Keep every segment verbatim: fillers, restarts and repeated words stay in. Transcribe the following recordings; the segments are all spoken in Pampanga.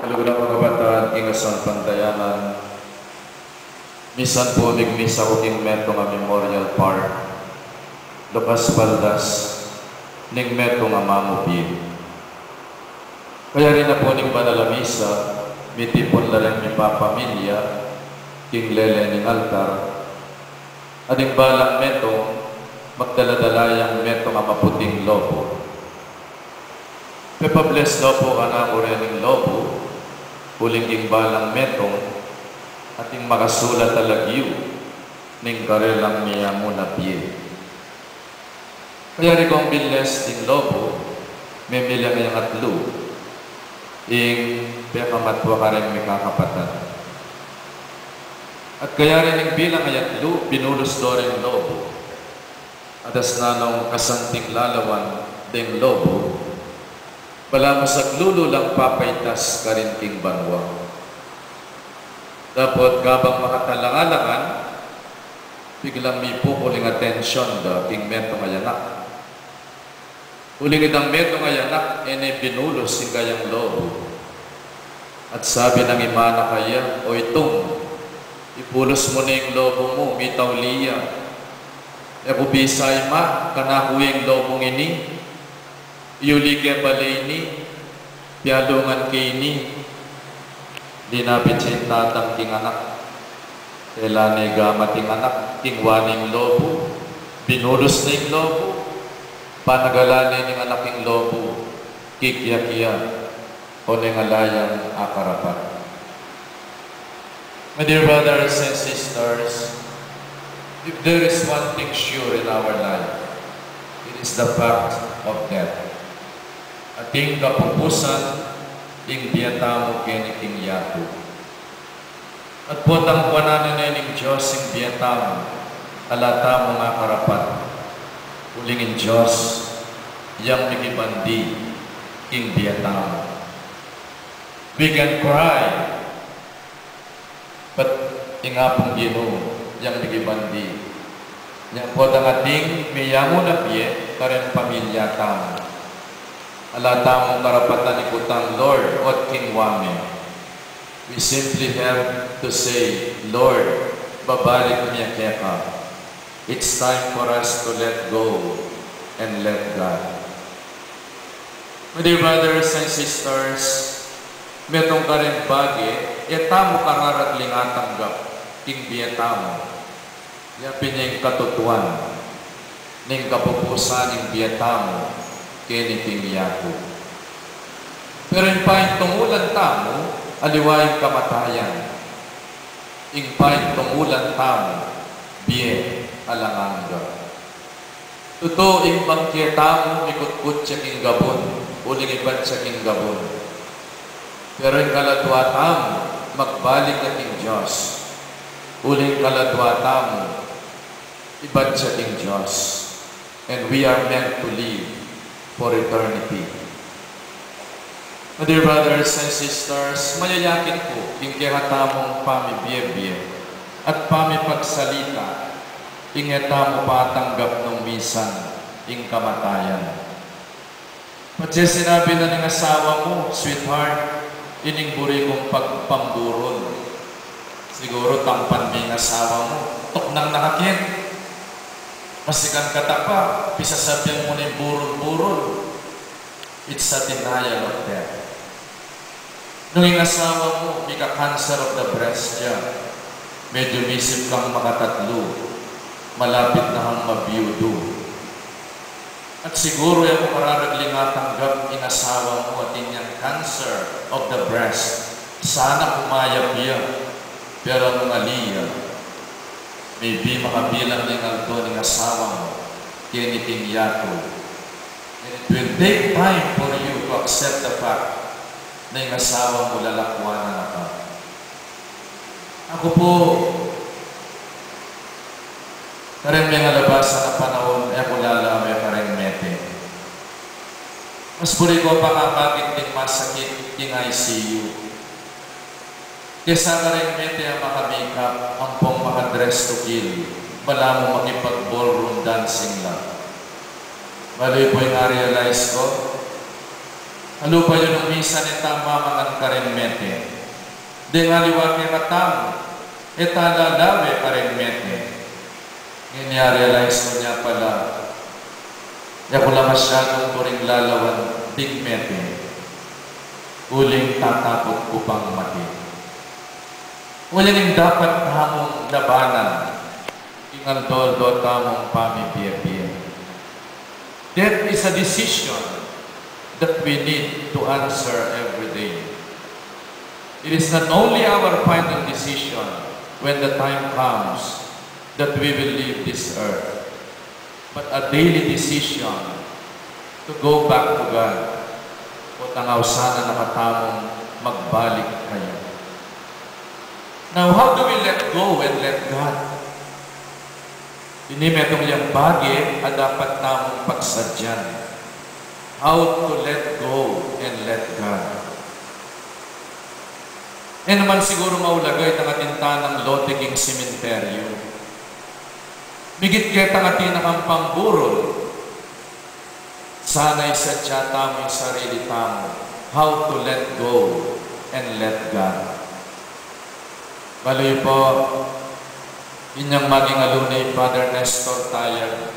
Kaluguran kung kapatad king kasalpantayanan, misan pu migmisa ku king metung a Memorial Park, Lucas Baldas, ning metung a mamubie. Kayari na pu ning banal a misa, mitipun la ring mipapamilya king lele ning altar, at ing balang metung, magdala-dala yang metung a maputing lobu. Pepa-bless la pu kanaku ring lobu, uling king balang metung, at ing makasulat a lagyu ning karelang miyamun a bie. Kayari kung binless ding lobu, mimilang yang atlu, ing pekamatua karing mikakapatad. At kayari ning bilang a atlu, binulus do ring lobu. Atas na nung kasanting lalawan ding lobu, balamu saglulu lang papaitas karin king banua. Dapot kabang makatalangalangan, biglang mipukul ing atensyun da king metung a anak. Uling itang metung a anak, e ne binulus ing kayang lobu. At sabi nang ima na kaya, "O Itung, ibulus mu ne ing lobu mu, mitauli ya. E ku bisa, Ima, kanaku ing lobung ini. Iyuli ke bale ini, pialungan ke ini." Linapit ya ing tatang king anak. Tela ne gamat ing anak, kingwa ne ing lobu, binulus ne ing lobu, panagalan ne ning anak ing lobu, kikyak ya, o neng ala yang akarapat. My dear brothers and sisters, if there is one thing sure in our life, it is the fact of death. Ating kapupusan ing bie tamu keni king yatu. At potang kuanan na ne ning Dios ing bie tamu, ala tamung akarapat, uling ing Dios yang mikibandi king bie tamu. We can cry, but ing Apung Ginu yang mikibandi. Yang potang ating miyamun a bie karing pamilya tamu, ala tamung karapatan ikutang, "Lord, ot kingwa me?" We simply have to say, "Lord, babalik mi ya keka." It's time for us to let go and let God. My dear brothers and sisters, metung karing bage, e tamu kararagling atanggap king bie tamu. Ya pin ya ing katutuan ning kapupusan ning bie tamu keni king yatu. Pero ing paintumulan tamu, aliwa ing kamatayan. Ing paintumulan tamu, bie alang angga. Tutu, ing bangke tamu, mikutkut ya king gabun, uling ibat ya king gabun. Pero ing kaladua tamu, magbalik ya king Dios, uling kaladua tamu, ibat ya king Dios. And we are meant to live for eternity. My dear brothers and sisters, mayayakit pu ing kekatamung pamibie-bie at pamipagsalita, ing e tamu pa atanggap nung misan ing kamatayan. Patse sinabi na ning asawa mu, "Sweetheart, ining buri kung pagpamburol." Siguru tampan me ing asawa mu, tuknang na ka ken. Masikan ka ta pa, pisasabian mu na ing burol-burol. It's a denial of death. Nung ing asawa mu, mika-cancer of the breast ya, medyo misip kang makatatlu, malapit na kang mabiudu. At siguru e mu kararagling atanggap ing asawa mu atin yang cancer of the breast. Sana kumayap ya, pero nung ali ya, maybe makabilang na ing aldo ning asawa mu keni king yatu. And it will take time for you to accept the fact na ing asawa mu lalakwan na ka. Aku pu, kareng mengalabasan a panaun, e ku lalawe kareng mete. Mas buri ku pang akakit ding masakit king I C U kesa kareng mete a makamikap ampong maka-dress to kill, balamu makipag-ballroom dancing la. Balu yu pu ing a-realize ku, Alupa yu nung misan e ta mamangan karin mete. Deng aliwa kekatamu, e ta lalawe karin mete. Ngeni a-realize ku ne pala, e ku la masyadung buring lalawan ding mete. Uling tatakut ku pang mate. Uling dapat tamung labanan ing aldo-aldo tamung pamibie-bie. Death is a decision that we need to answer every day. It is not only our final decision when the time comes that we will leave this earth, but a daily decision to go back to God. Potang ausan na katamung magbalik kaya. Now, how do we let go and let God? Ini metung yang bage a dapat tamung pagsadyan. How to let go and let God. E naman siguru maulaga itang atin tanang lote king sementeryo. Migit ketang atin a pamburul, sana isadya tamu ing sarili tamu, how to let go and let God. Balu yu pu, inyang maging alu ne i Father Nestor Tayag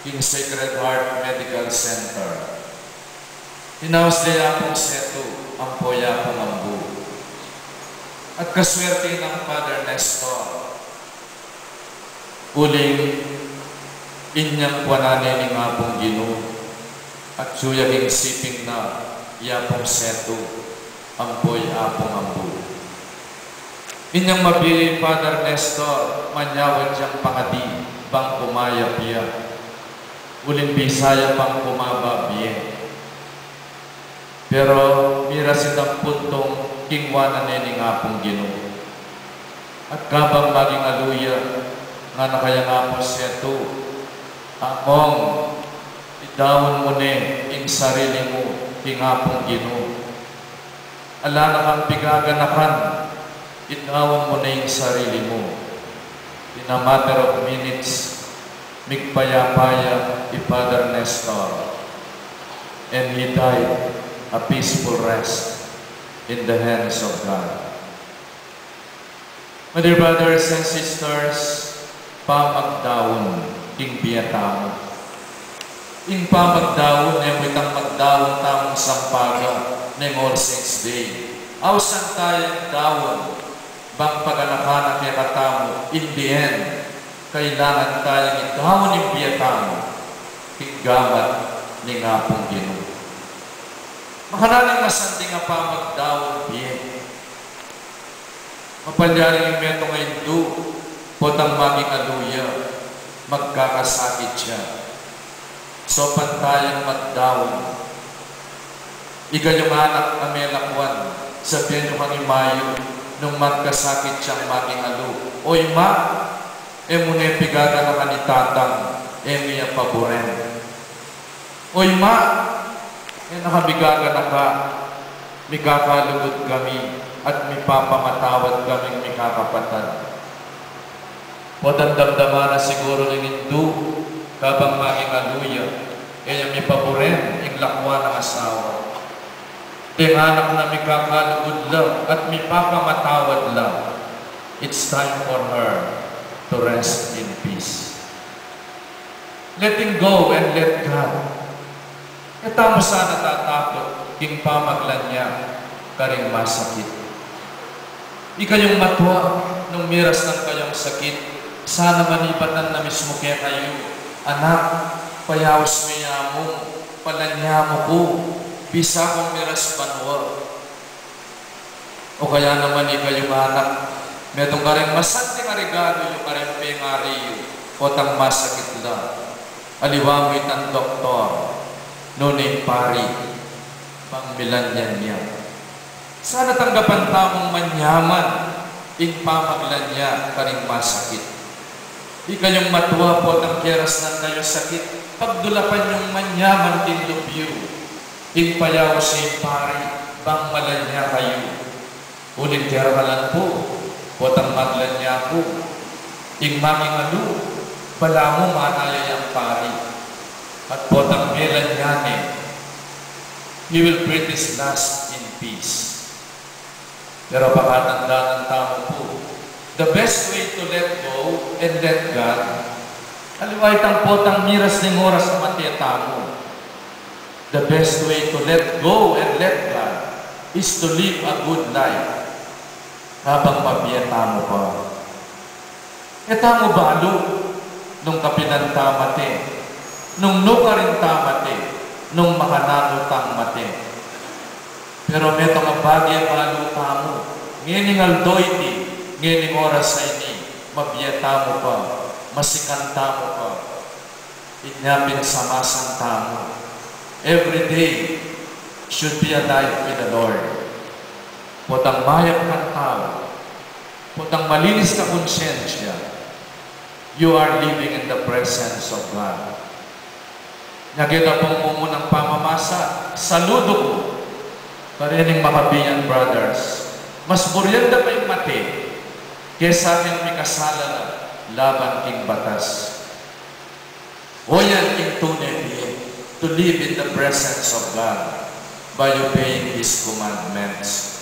king Sacred Heart Medical Center. Inaus de ya pung setu ampo ya pung ambu. At kaswerte nang Father Nestor, uling inyang kuanan ne ning Apung Ginu, at atyu ya king siping na ya pung setu ampo ya pung ambu. Inyang mabie i Father Nestor, manyawad yang pangadi bang kumayap ya, uling bisa ya pang kumaba bie. Pero miras itang puntung kingwanan ne ning Apung Ginu. At kabang maging alu ya, ngana kaya ning Apung setu, Among, idaun mu ne ing sarili mu king Apung Ginu. Ala na kang pigaganakan, idaun mu ne ing sarili mu. In a matter of minutes, migpayapa ya i Father Nestor, and he died a peaceful rest in the hands of God. My dear brothers and sisters, pamagdaun king bie tamu. Ing pamagdaun, e mu itang magdaun tamung sampaga neng All Saints Day. Ausan tayang daun, bang paganakan na kekatamu, in the end, kailangan tayang idaun ing bie tamu king gamat ning Apung Ginu. Makananu ing masanting a pamagdaun bie? Mapalyari ing metung a indu, potang maging alu ya, magkakasakit ya. Saupan tayang magdaun. Ikayung anak a melakwan, sabian yu kang ima yu, nung magkasakit yang maging alu, O ima, e mu ne pigaganakan i tatang, e mi ya paburen. O ima, e na kami gaganaka, mikakalugud kami, at mipapamatawad kaming mikakapatad. Potang damdaman na siguru ning indu, kabang maging alu ya, e ya mipaburen ing lakwan nang asawa. Deng anak na mikakalugud la at mipapamatawad la, it's time for her to rest in peace. Letting go and let God. E tamu sana tatakut king pamaglan ya karing masakit. Ikayung matua, nung miras nang kayung sakit, sana manibatan na mismu kekayu, Anak, payaus me ya mu, palanyamu ku, bisa kung miras banua. O kaya naman ikayung anak, metung karing masanting a regalu yu karing pengari yu, potang masakit la, aliwa mu itang doktor, nune ing pari, bang milanyan ya. Sana tanggapan tamung manyaman ing pamaglan ya karing masakit. Ikayung matua, potang keras nang kayung sakit, pagdulapan yung manyaman king lub yu. Ing payaus ing pari, bang malanya kayu. Uling keralan pu, potang maglanya ku, ing maging alu, balamu manaya yang pari. At potang melanya ne, He will breathe his last in peace. Pero pakatandanan tamu pu, the best way to let go and let God, aliwa itang potang miras ning oras a mate tamu. The best way to let go and let God is to live a good life habang mabie tamu pa. E tamu balu nung kapilan tang mate, nung nukarin tang mate, nung makananu tang mate. Pero metung a bage balu tamu, ngening aldo iti, ngening oras a ini, mabie tamu pa, masikan tamu pa. Inya pin samasan tamu. Every day should be a life with the Lord. Potang mayap kang tau, potang malinis a konsyensya, you are living in the presence of God. Nya keta pung mumunang pamamasa, saludu ku karening makabian brothers, mas burian da pa ing mate kesa king mikasala la laban king batas. O yan ing tune bie, to live in the presence of God by obeying His commandments.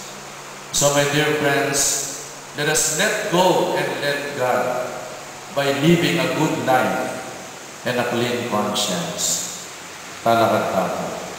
So, my dear friends, let us let go and let God by living a good life and a clean conscience. Talakad tamu.